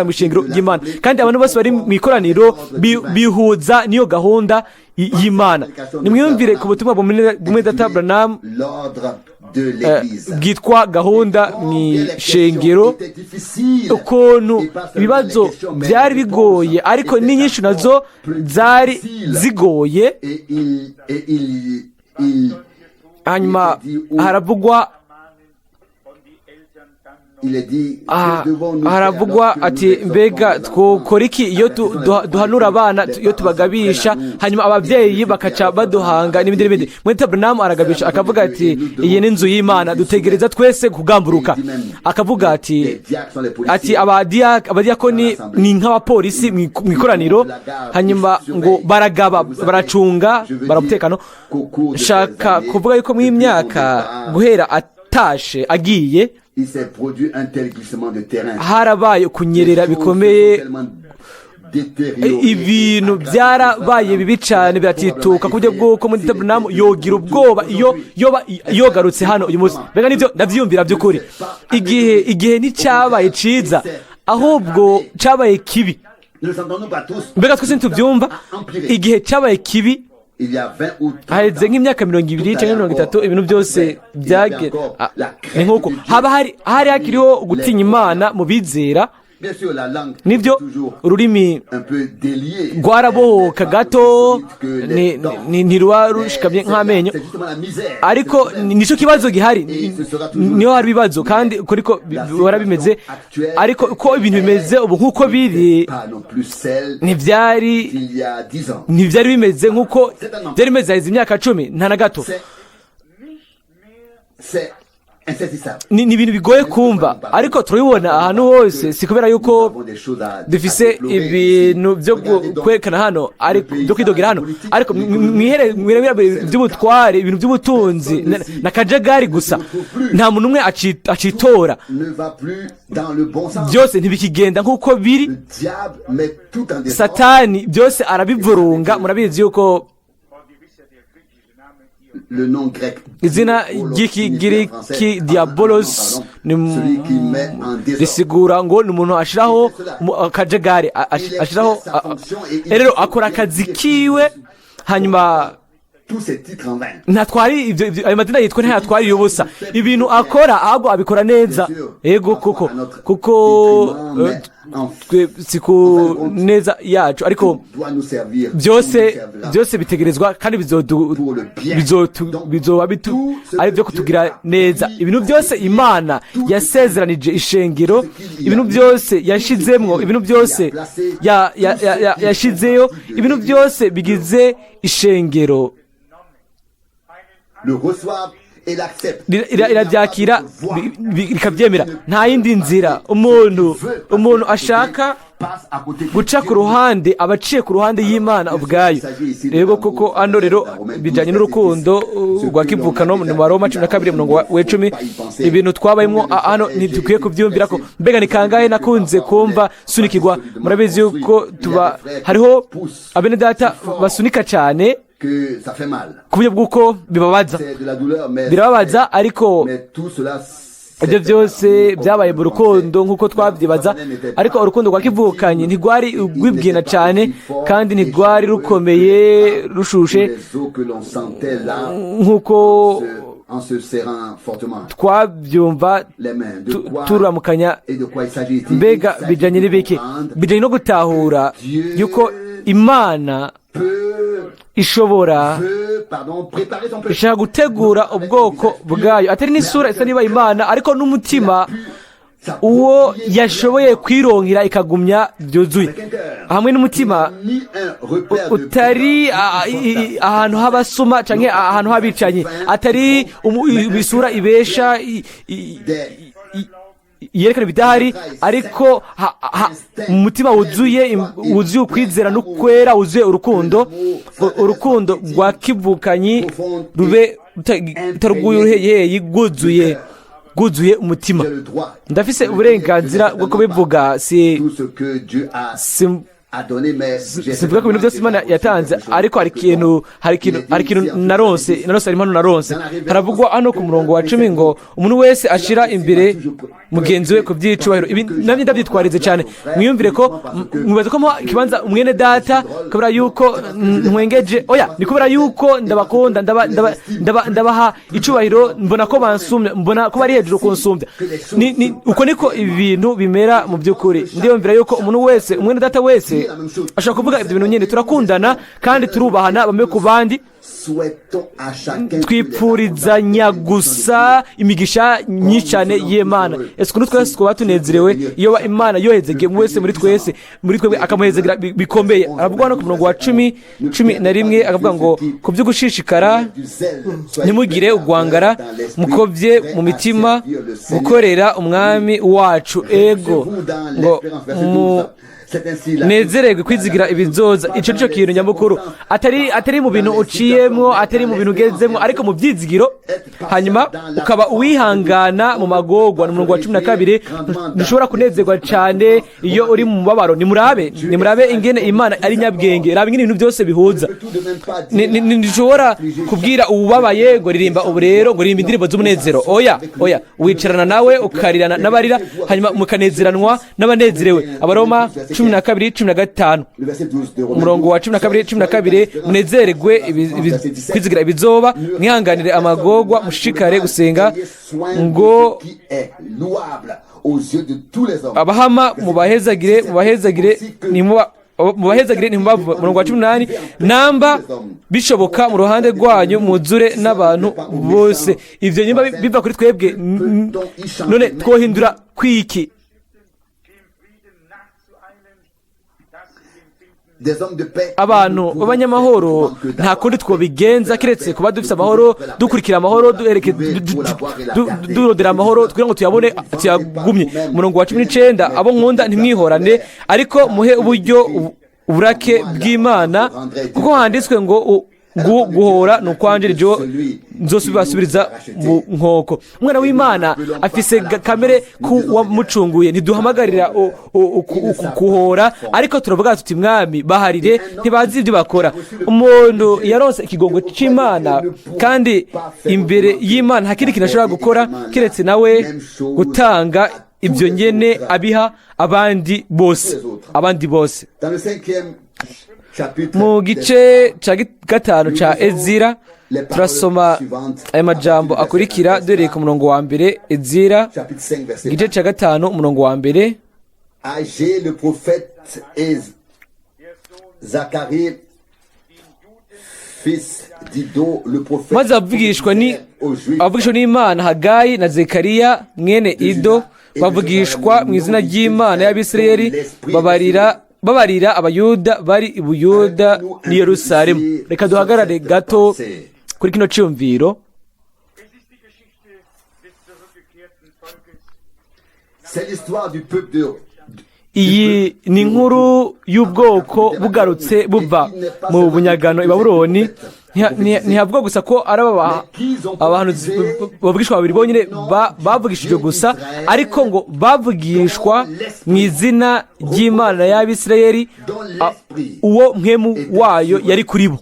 mu ishengero ry'Imana, kandi abantu bose bari mu ikoraniro bihuza n'iyo gahunda y'Imana. Nimwiyumvire ku butumwa bumwe data Branham bwitwa "Gahunda mu ishengero", ukuntu ibibazo byari bigoye, ariko n'inyinshi nazo zari zigoye. Hanyuma haravugwa ati: "Mbega twokora iki iyo duhanura abana, iyo tubagabisha, hanyuma ababyeyi bakaca baduhanga?" N'ibindi n'ibindi. Mwene Branham aragabisha, akavuga ati: "Iyi ni inzu y'Imana, dutegereza twese kugamburuka." Akavuga ati abadiyakoni ni nk'abapolisi mu ikoraniro, hanyuma ngo baragaba, baracunga baramutekano. Nshaka kuvuga yuko mu myaka guhera atashe agiye, harabaye kunyerera bikomeye, ibintu byarabaye bibi cyane, biratituka ku buryo bw'uko muri Branham yogira ubwoba iyo yoba yogarutse hano uyu munsi. Mbega nibyo? Ndabyiyumvira by'ukuri. Igihe nticyabaye ciza, ahubwo cyabaye kibi. Mbega twese ntitubyumva? Igihe cyabaye kibi. Haheze nk'imyaka 20 cyangwa 30, ibintu byose byage ni nk'uko haba hari hakiriho gutinya Imana mu bizera. Nibyo, ururimi rwarabohoka gato, ntiruba rushikamye nk'amenyo, ariko nicyo kibazo gihari, niho hari ibibazo, kandi uko bihora bimeze. Ariko uko ibintu bimeze ubu, nk'uko biri, ntibyari bimeze nk'uko byari bimeze haheze imyaka 10, nta na gato. Ni ibintu bigoye kumva, ariko turabibona ahantu hose. Si kubera yuko dufise ibintu byo kwerekana hano, ariko byo kwidogera hano, ariko mwihere by'ubutware, ibintu by'ubutunzi na kajagari gusa. Nta muntu umwe acitora, byose ntibikigenda nk'uko biri. Satani byose arabivurunga. Murabizi yuko izina ry'Ikigiriki diabolos risigura ngo ni umuntu ashyiraho akajagari, ashyiraho. Rero akora akazi kiwe, hanyuma ntatwari ayo mazina yitwa, ntayatwariye ubusa ibintu akora, ahubwo abikora neza. Yego, kuko si ku neza yacu, ariko byose byose bitegerezwa kandi bizoba ari byo kutugira neza. Ibintu byose Imana yasezeranije ishengero, ibintu byose yashizemwo, ibintu byose yashizeyo, ibintu byose bigize ishengero, irabyakira, rikabyemera. Nta yindi nzira. Umuntu ashaka guca ku ruhande aba aciye ku ruhande y'Imana ubwayo. Rero koko hano rero bijyanye n'urukundo rwa kivukano, mu Baroma 12 umurongo wa 10, ibintu twabayemo hano ntidukwiye kubyumvira ko. Mbega ni kangahe nakunze kumva sunikirwa! Murabizi yuko tuba hariho abene data basunika cyane ku buryo bw'uko bibabaza, birababaza, ariko ibyo byose byabaye mu rukundo nk'uko twabyibaza. Ariko urukundo rwa kivukanye ntirwari rwibwina cyane, kandi ntirwari rukomeye rushushe nk'uko twabyumva turamukanya. Mbega bijyanye n'ibiki? Bijyanye no gutahura yuko Imana Ishobora ishaka gutegura ubwoko bwayo, atari n'isura isa niba Imana, ariko n'umutima uwo yashoboye kwironkera ikagumya byuzuye, hamwe n'umutima utari ahantu h'abasuma cyangwa ahantu h'abicanyi, atari isura ibesha yerekana ibidahari, ariko umutima wuzuye ukwizera n'ukwera, wuzuye urukundo, urukundo rwa kivukanyi, rube rutaruguye uruheyeyi, rwuzuye umutima. Ndafise uburenganzira bwo kubivuga. Si sivuga ku bintu byose Imana yatanze, ariko hari ikintu naronse, hari impano naronse. Haravugwa hano ku murongo wa 10 ngo umuntu wese ashira imbere mugenzi we ku by'icubahiro. Ibi nabyo ndabyitwarize cyane. Mwiyumvire ko mwibaza ko muha ikibanza mwene data kubera yuko ntwengeje. Oya, ni kubera yuko ndabakunda, ndabaha icubahiro, mbona ko bansumbya, mbona ko bari hejuru kunsumbya. Uko niko ibi bintu bimera mu by'ukuri. Ndiyumvira yuko umuntu wese, umwene data wese ashobora kuvuga ibyo bintu nyine. Turakundana kandi turubahana bamwe ku bandi, twipfurizanya gusa imigisha myinshi cyane y'Imana. Ese ukuntu twese twaba tunezerewe iyo Imana yohezegeye wese muri twese, muri twebwe, akamuhezegera bikomeye! Aravuga hano ku murongo wa 11, akavuga ngo ku byo gushishikara ntimugire ugwangara, mukobye mu mitima gukorera Umwami wacu. Ego, ngo mu nezererwe kwizigira ibizoza. Icyo nicyo kintu nyamukuru, atari mu bintu uciyemwo, atari mu bintu ugezemwo, ariko mu byizigiro. Hanyuma ukaba uwihangana mu magorwa, ni umurongo wa 12. Ntushobora kunezerwa cyane iyo uri mu mubabaro. Nimurabe ingene Imana ari nyabwenge, raba ingene ibintu byose bihuza. Ntidushobora kubwira uwubabaye ngo ririmba ubu rero, ngo ririmba indirimbo z'umunezero. Oya, oya, wicarana nawe, ukarirana n'abarira, hanyuma mukanezeranwa n'abanezerewe. Abaroma 12:15, umurongo wa 12, 12: munezererwe kwizigira ibizoba, mwihanganire amagorwa, mushishikare gusenga, ngo abahama mubahezagire, mubahezagire, ntimuba mubahezagire, ntimubavume. Umurongo wa 18: namba bishoboka mu ruhande rwanyu, muzure n'abantu bose. Ibyo nyuma biva kuri twebwe, none twohindura kwiki? Dem Frieden nachzueilen, das sie empfinden. Abantu b'abanyamahoro, nta kundi twobigenza keretse kuba dufite amahoro, dukurikira amahoro, durondera amahoro kugira ngo tuyabone, tuyagumye. Umurongo wa 19: abo nkunda, ntimwihorane, ariko muhe uburyo uburake bw'Imana, kuko handitswe ngo guhora ni ukwanje, ryo nzosubirasubiza mu nkoko. Umwana w'Imana afise kamere k'uwamucunguye. Ntiduhamagarira kuhora, ariko turavuga tuti: "Mwami, baharire, ntibazi ibyo bakora." Umuntu yaronse ikigongo c'Imana, kandi imbere y'Imana nta kindi kintu ashobora gukora keretse nawe gutanga ibyo nyene, abiha abandi bose, abandi bose. Mu gice cya gatanu cya Ezira turasoma aya majambo akurikira duhereye ku murongo wa mbere. Ezira igice cya gatanu, umurongo wa mbere. Aggée, le prophète et Zacharie, fils d'Iddo, le prophète, Maze abavugishwa ni aux Juifs abavugishwa n'Imana Hagayi na Zekariya mwene Ido bavugishwa mu izina ry'Imana y'Abisirayeli, babarira Abayuda bari i Buyuda n'i Yerusalemu. Reka duhagarare gato kuri kino cyumviro. Es ist die Geschichte des zurückgekehrten Volkes. C'est l'histoire du peuple de Iyi ni inkuru y'ubwoko bugarutse buva mu bunyagano i Babuloni. Ntihavuga gusa ko ari aba abantu bavugishwa babiri bonyine bavugishijwe gusa, ariko ngo bavugishwa mu izina ry'Imana y'Abisirayeli, uwo mpwemu wayo yari kuri bo.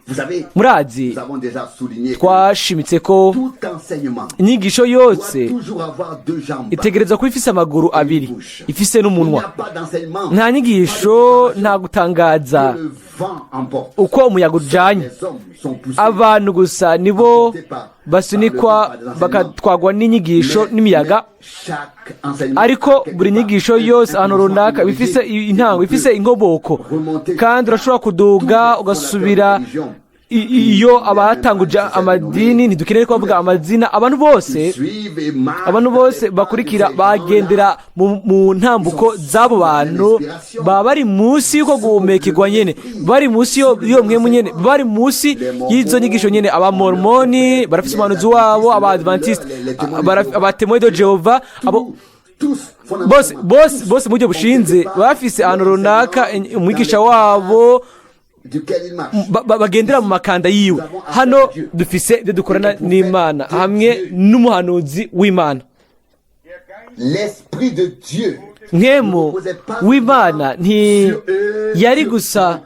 Vous savez, Murazi, nous avons déjà souligné que twashimitse ko tout enseignement inyigisho yose doit toujours avoir deux jambes. itegerezwa kuba ifise amaguru abiri, ifise n'umunwa. Il n'y a pas d'enseignement. Nta nyigisho, nta gutangaza Que le vent emporte. uko umuyaga ujanye. Les hommes sont poussés Abantu gusa nibo par Basunikwa bakatwagwa n'inyigisho n'imiyaga. Ariko buri nyigisho yose ahantu runaka iba ifise intango, ifise inkomoko, kandi urashobora kuduga ugasubira iyo abatanguje amadini. Ntidukeneye ko bavuga amazina. Abantu bose bakurikira, bagendera mu ntambuko z'abo bantu, baba bari munsi y'uko guhumekerwa nyene, bari munsi y'iyo mpwemu nyene, bari munsi y'izo nyigisho nyene. Abamormoni barafise umuhanuzi wabo, Abadventiste, aba Témoins de Jéhovah, abo bose bose bose mu buryo bushinze bafise ahantu runaka umwigisha wabo bagendera mu makanda yiwe. Hano dufise ibyo dukorana n'Imana hamwe n'umuhanuzi w'Imana. L'Esprit de Dieu Mpwemu w'Imana ntiyari gusa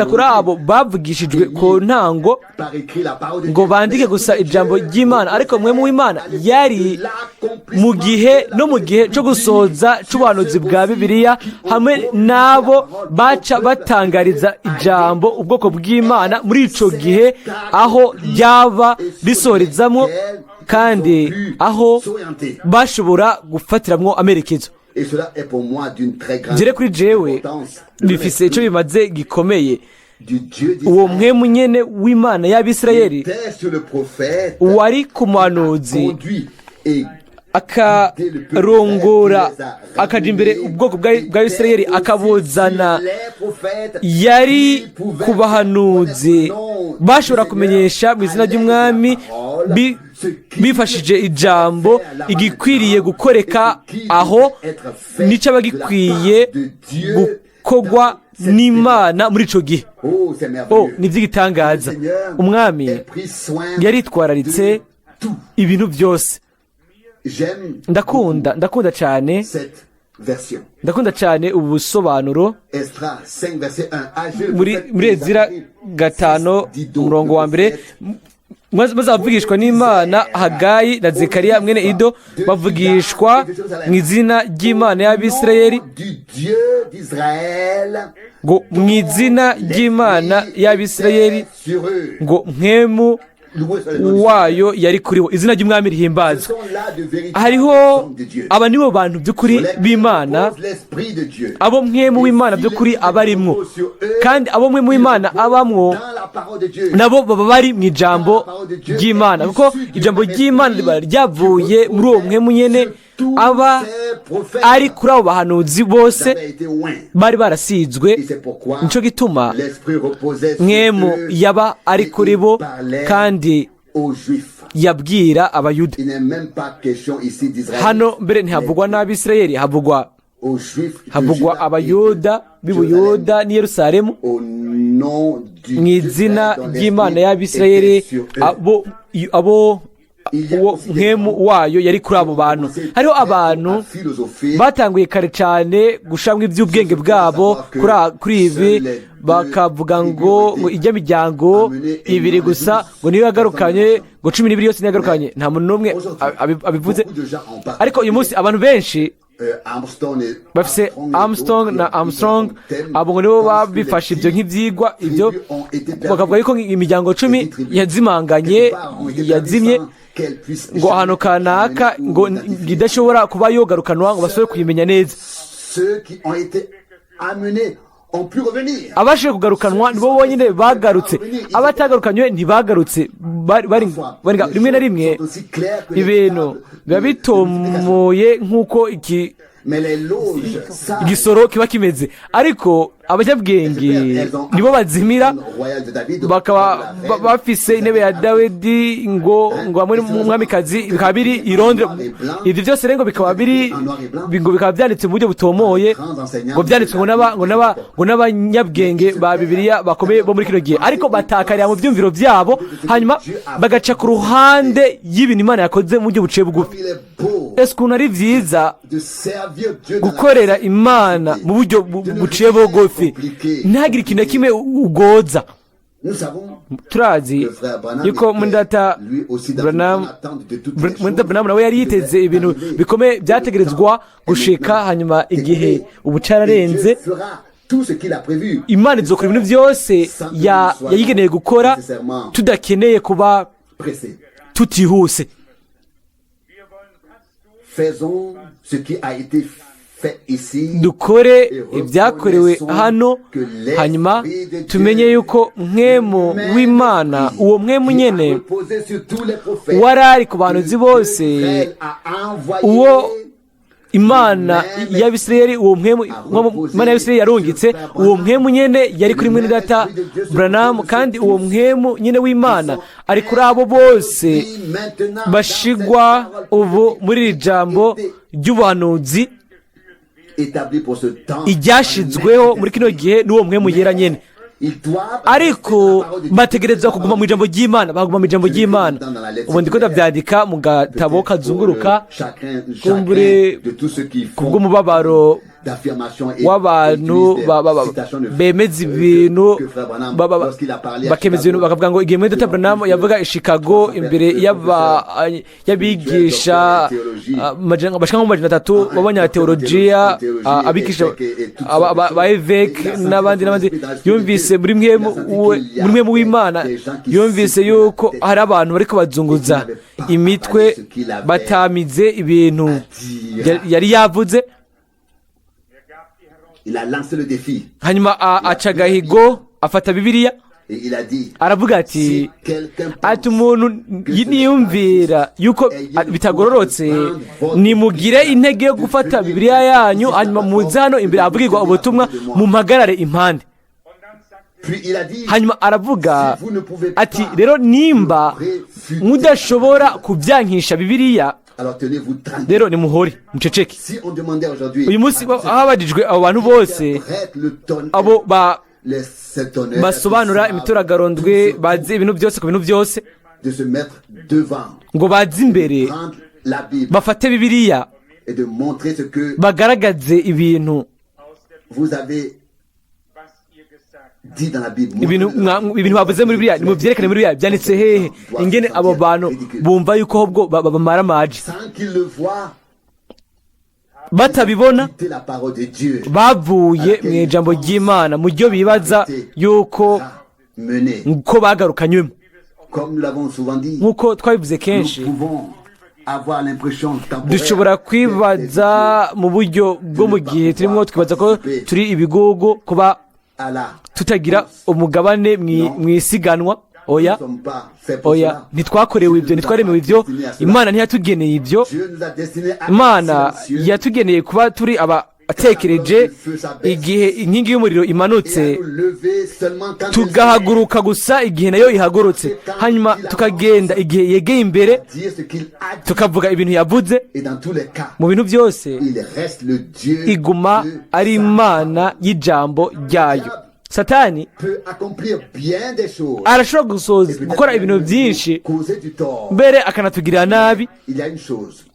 kuri abo bavugishijwe ku ntango ngo bandike gusa ijambo ry'Imana, ariko Mpwemu w'Imana yari mu gihe no mu gihe cyo gusohoza c'ubuhanuzi bwa Bibiliya hamwe n'abo baca batangariza ijambo ubwoko bw'Imana muri ico gihe aho ryaba risohorezamwo kandi aho bashobora gufatiramwo amerekezo. Jere kuri jewe bifise icyo bimaze gikomeye. Uwo Mpwemu nyene w'Imana y'Abisirayeli wari ku muhanuzi, akarongora, akaja imbere ubwoko bwa Isirayeli, akabuzana, yari ku bahanuzi bashobora kumenyesha mu izina ry'Umwami bifashije ijambo igikwiriye gukoreka aho nicyo aba gikwiye gukorwa n'Imana muri ico gihe. Oh, ni iby'igitangaza! Umwami yaritwararitse ibintu byose. Ndakunda cyane, ndakunda cyane ubu busobanuro muri Ezira 5, umurongo wa mbere: maze bavugishwa n'Imana Hagayi na Zekariya mwene Ido, bavugishwa mu izina ry'Imana y'Abisirayeli, ngo mu izina ry'Imana y'Abisirayeli, ngo Mpwemu wayo yari kuri bo. Izina ry'Umwami rihimbazwa. Hariho aba nibo bantu by'ukuri b'Imana, abo Mpwemu w'Imana by'ukuri abarimwo, kandi abo Mpwemu w'Imana abamwo nabo baba bari mu ijambo ry'Imana, kuko ijambo ry'Imana riba ryavuye muri uwo Mpwemu nyene aba ari kuri abo bahanuzi bose bari barasizwe. Nico gituma Mpwemu yaba ari kuri bo kandi yabwira Abayuda. Hano mbere ntihavugwa n'Abisirayeli, havugwa Abayuda b'Ibuyuda n'i Yerusalemu, mu izina ry'Imana y'Abisirayeli, abo uwo Mpwemu wayo yari kuri abo bantu. Hariho abantu batanguye kare cyane gushamwa iby'ubwenge bwabo kuri ibi, bakavuga ngo ijya miryango ibiri gusa ngo niyo yagarukanye, ngo 12 yose niyo yagarukanye. Nta muntu n'umwe abivuze. Ariko uyu munsi abantu benshi bafise Armstrong na Armstrong, abo ngo nibo babifashe ibyo nk'ibyigwa, ibyo bakavuga yuko imiryango 10 yazimanganye, yazimye ngo ahantu kanaka, ngo idashobora kuba yogarukanwa ngo basubire kuyimenya neza. Abashije kugarukanwa nibo bonyine bagarutse, abatagarukanywe ntibagarutse. Rimwe na rimwe ibintu biba bitomoye nk'uko iki igisoro kiba kimeze, ariko abanyabwenge nibo bazimira, bakaba bafise intebe ya Dawidi ngo hamwe n'umwamikazi bikaba biri i Londres. Ibyo byose rero ngo bikaba biri, ngo bikaba byanditse mu buryo butomoye, ngo byanditswe ngo n'abanyabwenge ba Bibiliya bakomeye bo muri kino gihe, ariko batakarira mu byumviro byabo, hanyuma bagaca ku ruhande y'ibintu Imana yakoze mu buryo buciye bugufi. Ese ukuntu ari byiza gukorera Imana mu buryo buciye bugufi, ntagire ikintu na kimwe ugoza! Turazi yuko muri data Branham nawe yari yiteze ibintu bikomeye byategerezwa gushika, hanyuma igihe ubu cararenze. Tout ce qu'il a prévu. Imana izokora ibintu byose yayigeneye gukora tudakeneye kuba Pressé. tutihuse. Faisons ce qui a été fait ici. Dukore ibyakorewe hano, hanyuma tumenye yuko mwemu w'Imana, uwo mwemu nyene wari ari ku bahanuzi bose, uwo Imana y'Abisirayeli, uwo mwemu Imana y'Abisirayeli yarungitse, uwo mwemu nyene yari kuri mwene data Branham, kandi uwo mwemu nyene w'Imana ari kuri abo bose bashigwa ubu muri iri jambo ry'ubuhanuzi iryashizweho muri kino gihe n'uwo mwemu yera nyene. Ariko bategerezwa kuguma mu ijambo ry'Imana, baguma mu ijambo ry'Imana. Ubu ndiko ndavyandika mu gatabo kazunguruka, kumbure kubw'umubabaro w'abantu bemeza ibintu, bakemeza ibintu bakavuga ngo igihe mwene data Branham yavuga i Chicago imbere y'abigisha bashika nko mu 300 b'abanyateolojiya, abigisha ba évêque n'abandi n'abandi, yumvise muri mwemu w'Imana, yumvise yuko hari abantu bariko bazunguza imitwe batamize ibintu yari yavuze. Il a lancé le défi. Hanyuma aca agahigo, afata Bibiliya, Et il a dit, aravuga ati umuntu niyumvira yuko bitagororotse, nimugire intege yo gufata Bibiliya yanyu, hanyuma muze hano imbere ahavugirwa ubutumwa, mumpagarare impande. Puis il a dit, Hanyuma aravuga ati rero nimba mudashobora kubyankisha Bibiliya, alors tenez-vous tranquille. rero nimuhore muceceke. Si on demandait aujourd'hui, Uyu munsi habajijwe abo bantu bose, abo basobanura imituragarondwe, bazi ibintu byose ku bintu byose, de se mettre devant, ngo baze imbere, prendre la Bible bafate Bibiliya, et de montrer ce que bagaragaze ibintu vous avez dit dans la Bible. Ibintu bavuze muri Bibiliya, nimubyerekane muri Bibiliya, byanditse hehe, ingene abo bantu bumva yuko ahubwo bamara amaji Sans qu'ils le voient, batabibona, quitter la parole de Dieu. bavuye mu ijambo ry'Imana mu ryo bibaza yuko Mené. ko bagarukanywemo. Comme nous l'avons souvent dit, Nk'uko twabivuze kenshi, nous pouvons avoir l'impression temporaire dushobora kwibaza mu buryo bwo mu gihe turimo, twibaza ko turi ibigugu kuba à la tutagira umugabane mu isiganwa. Oya, Nous ne sommes pas faits pour oya, cela. ntitwakorewe ibyo, ntitwaremewe ibyo, Imana ntiyatugeneye ibyo. Dieu nous a destinés à Imana être silencieux yatugeneye kuba turi abatekereje igihe inkingi y'umuriro et imanutse, à nous lever seulement quand elle tugahaguruka gusa igihe nayo ihagurutse, hanyuma tukagenda igihe yegeye imbere, dire ce qu'il a dit. tukavuga ibintu yavuze. Et dans tous les cas, Mu bintu byose, il reste le Dieu iguma de ari sa Imana y'ijambo ryayo. Satani peut accomplir bien des choses. arashobora gusoza Et peut-être gukora ibintu même byinshi, nous causer du tort. mbere akanatugirira nabi. Il y a une chose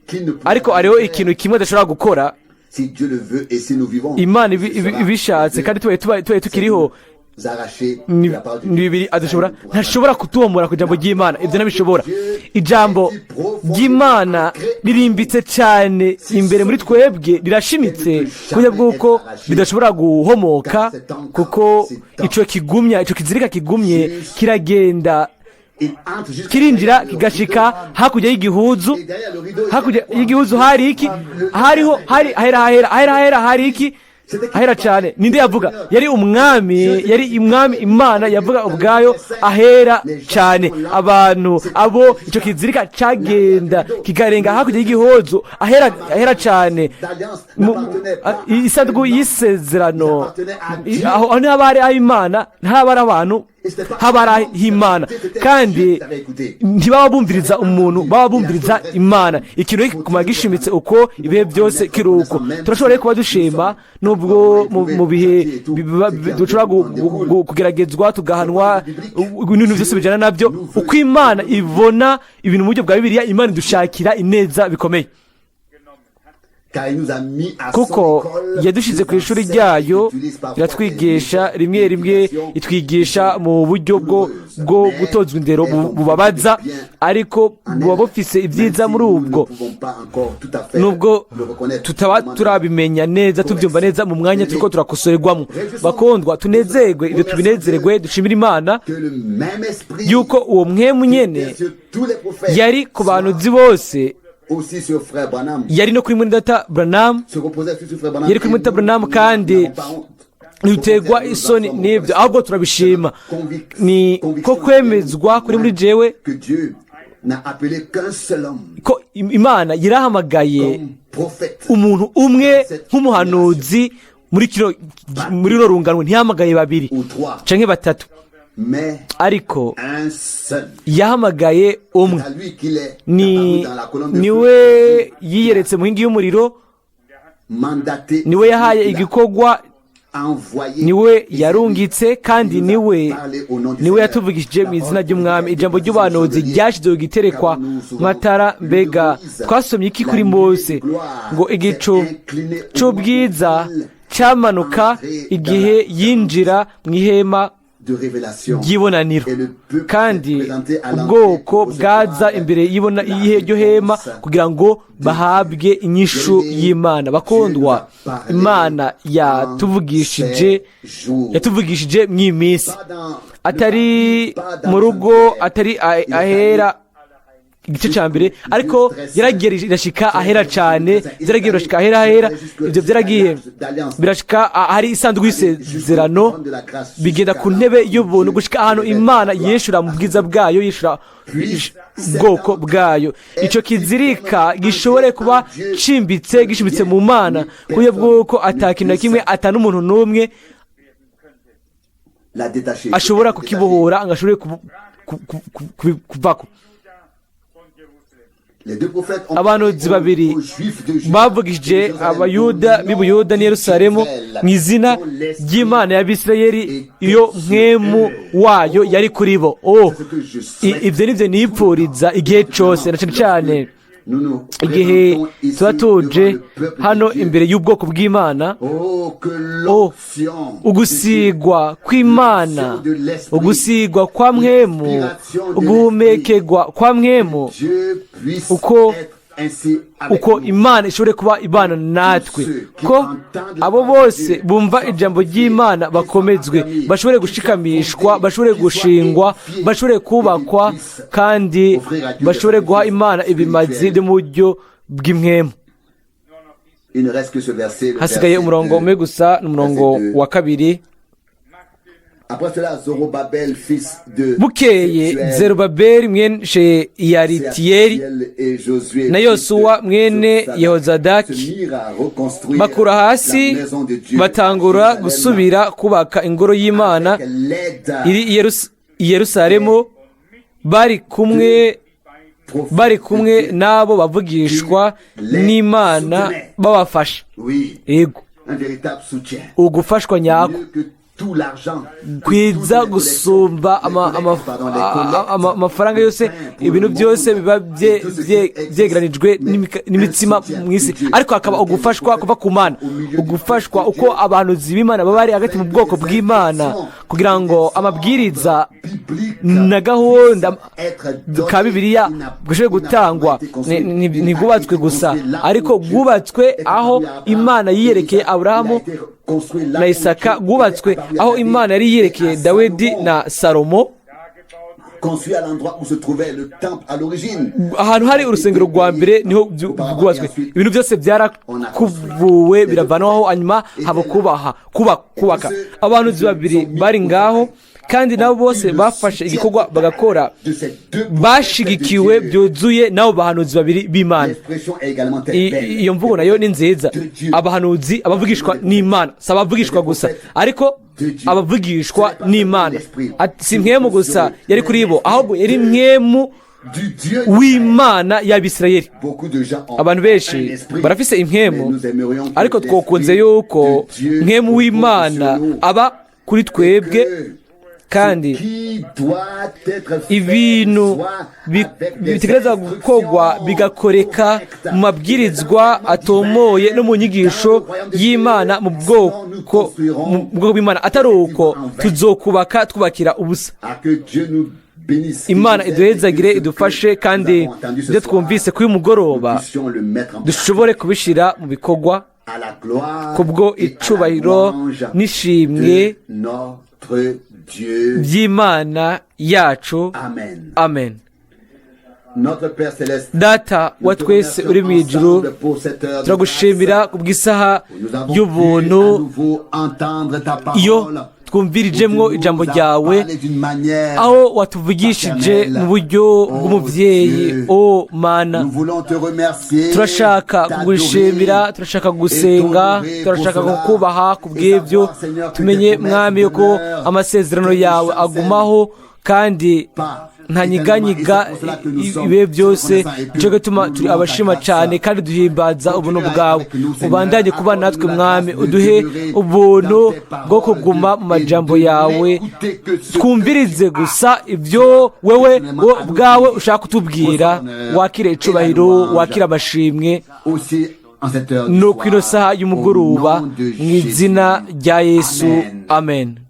qu'il ne pourra Ariko hariho faire ikintu kimwe adashobora gukora, si Dieu le veut et si nous vivons. Imana Ce sera ibishatse de kandi tubaye tukiriho, nous arracher ni de la parole de ni Dieu. bibiri adashobora, Ça, il ne pourra ntashobora kutubombora ku ijambo ry'Imana. Ibyo ntabishobora. Ijambo ry'Imana ririmbitse cyane imbere muri twebwe, rirashimitse ku buryo bw'uko ridashobora guhomoka, kuko ico kigumya, ico kizirika kigumye kiragenda, Il entre jusqu'à kirinjira, derrière le kigashika rideau. hakurya y'igihuzu. Et derrière le rideau, il y a Hakurya quoi? y'igihuzu hari iki? Hariho hari ahera, ahera, ahera, ahera hari iki? Ahera cyane. Ninde yavuga? Yari umwami, yari umwami Imana yavuga ubwayo ahera cyane. Abantu abo icyo kizirika cagenda kikarenga hakurya y'igihozo, ahera, ahera cyane, D'alliance n'appartenait pas isanduku y'isezerano, aho ntihaba hari ah'Imana, ntihaba ari abantu, haba ari ah'Imana. Kandi ntibaba bumviriza umuntu, baba bumviriza Imana. Ikintu kiguma gishimitse uko ibihe byose kiri uko. Turashobora rero kuba dushima nubwo mu bihe dushobora kugeragezwa, tugahanwa, ibintu byose bijyana nabyo. Uko Imana ibona ibintu mu buryo bwa Bibiliya, Imana idushakira ineza bikomeye. Kuko yadushyize ku ishuri ryayo, iratwigisha. Rimwe rimwe itwigisha mu buryo bwo gutozwa indero bubabaza, ariko buba bufise ibyiza muri ubwo, nubwo tutaba turabimenya neza, tubyumva neza mu mwanya turiko turakosorerwamo. Bakundwa, tunezerwe ibyo, tubinezererwe, dushimire Imana yuko uwo mwemu nyene yari ku bantu bose yari no kuri mwene Branham, yari kuri mwene Branham, kandi ntituterwa isoni n'ibyo, ahubwo turabishima. Ni ko kwemezwa kuri muri jewe ko Imana yarahamagaye umuntu umwe nk'umuhanuzi muri runo rungano, ntiyahamagaye babiri canke batatu, ariko yahamagaye umwe. Ni niwe yiyeretse mu nkingi y'umuriro, niwe yahaye igikorwa, niwe yarungitse, kandi niwe yatuvugishije mu izina ry'Umwami. Ijambo ry'ubuhanuzi ryashyizeho giterekwa matara. Mbega twasomye iki kuri Mose? Ngo igicu c'ubwiza cyamanuka igihe yinjira mu ihema ry'ibonaniro, kandi ubwoko bwaza imbere y'iryo hema kugira ngo bahabwe inyishu y'Imana. Bakundwa, Imana yatuvugishije mw'iyi minsi, atari mu rugo, atari ahera igice cya mbere, ariko yaragiye irashika ahera cyane, byaragiye birashika ahera, ibyo byaragiye birashika ahari isanduku y'isezerano, bigenda ku ntebe y'ubuntu, gushika ahantu Imana yishura mu bwiza bwayo, yishura ubwoko bwayo. Icyo kizirika gishobore kuba cimbitse, gishimitse mu Mana, ku buryo bw'uko atakintu na kimwe, ata n'umuntu n'umwe ashobora kukibohora ngo ashobore kuvako. Abahanuzi babiri bavugije Abayuda b'i Buyuda n'i Yerusalemu mu izina ry'Imana y'Abisirayeli, iyo mwemu wayo yari kuri bo. Oh, ibyo nibyo nipfuriza igihe cyose, na cyane cyane igihe tuba tuje hano imbere y'ubwoko bw'Imana. Oh, ugusigwa kw'Imana, ugusigwa kwa mwemu, uguhumekegwa kwa mwemu, uko Imana ishobore kuba ibana natwe, ko abo bose bumva ijambo ry'Imana bakomezwe, bashobore gushikamishwa, bashobore gushingwa, bashobore kubakwa, kandi bashobore guha Imana ibimazi byo mu buryo bw'impwemu. Hasigaye umurongo umwe gusa, ni umurongo wa 2. Bukeye Zerubabeli mwene Sheyalitiyeli na Yosuwa mwene Yehozadaki bakura hasi, batangura gusubira kubaka ingoro y'Imana iri i Yerusalemu, bari kumwe n'abo bavugishwa n'Imana babafasha. Yego, ugufashwa nyako kwiza gusumba amafaranga yose, ibintu byose biba byegeranijwe n'imitsima mu isi, ariko hakaba ugufashwa kuva ku Mana, ugufashwa uko abantu b'Imana baba bari hagati mu bwoko bw'Imana, kugira ngo amabwiriza na gahunda ka Bibiliya bwashobore gutangwa. Ntibwubatswe gusa, ariko bwubatswe aho Imana yiyerekeye Aburahamu na Isaka, bwubatswe aho Imana yari yerekeye Dawidi na Salomo, ahantu hari urusengero rwa mbere niho bwubatswe. Ibintu byose byarakubuwe, biravanwaho, hanyuma haba kubaha kubaka. Abantu babiri bari ngaho, kandi nabo bose bafashe igikorwa bagakora, bashigikiwe byuzuye n'abo bahanuzi babiri b'Imana. Iyo mvugo nayo ni nziza: abahanuzi, abavugishwa n'Imana. Si abavugishwa gusa, ariko abavugishwa n'Imana. Si mwemu gusa yari kuri bo, ahubwo yari mwemu w'Imana y'Abisirayeli. Abantu benshi barafise impwemu, ariko twokunze yuko mwemu w'Imana aba kuri twebwe. Kandi ibintu bitegereza gukorwa bigakoreka mu mabwirizwa atomoye no mu nyigisho y'Imana mu bwoko bw'Imana. Atari uko, tuzokubaka twubakira ubusa. Imana iduhezagire, idufashe, kandi ibyo twumvise kuri uyu mugoroba dushobore kubishyira mu bikorwa kubwo icubahiro n'ishimwe by'Imana yacu. Amen. Data wa twese uri mu ijuru, turagushimira ku bw'isaha y'ubuntu iyo twumvirijemwo ijambo ryawe, aho watuvugishije mu buryo bw'umubyeyi. O Mana, turashaka kugushimira, turashaka gusenga, turashaka kukubaha ku bw'ibyo. Tumenye, Mwami, ko amasezerano yawe agumaho kandi ntanyiganyiga ibihe byose. Nicyo gituma turi abashima cyane kandi duhimbaza ubuntu bwawe. Ubandanye kuba natwe, Mwami, uduhe ubuntu bwo kuguma mu majambo yawe, twumvirize gusa ibyo wewe ubwawe ushaka kutubwira. Wakire icubahiro, wakire amashimwe no ku ino saha y'umugoroba, mu izina rya Yesu, amen.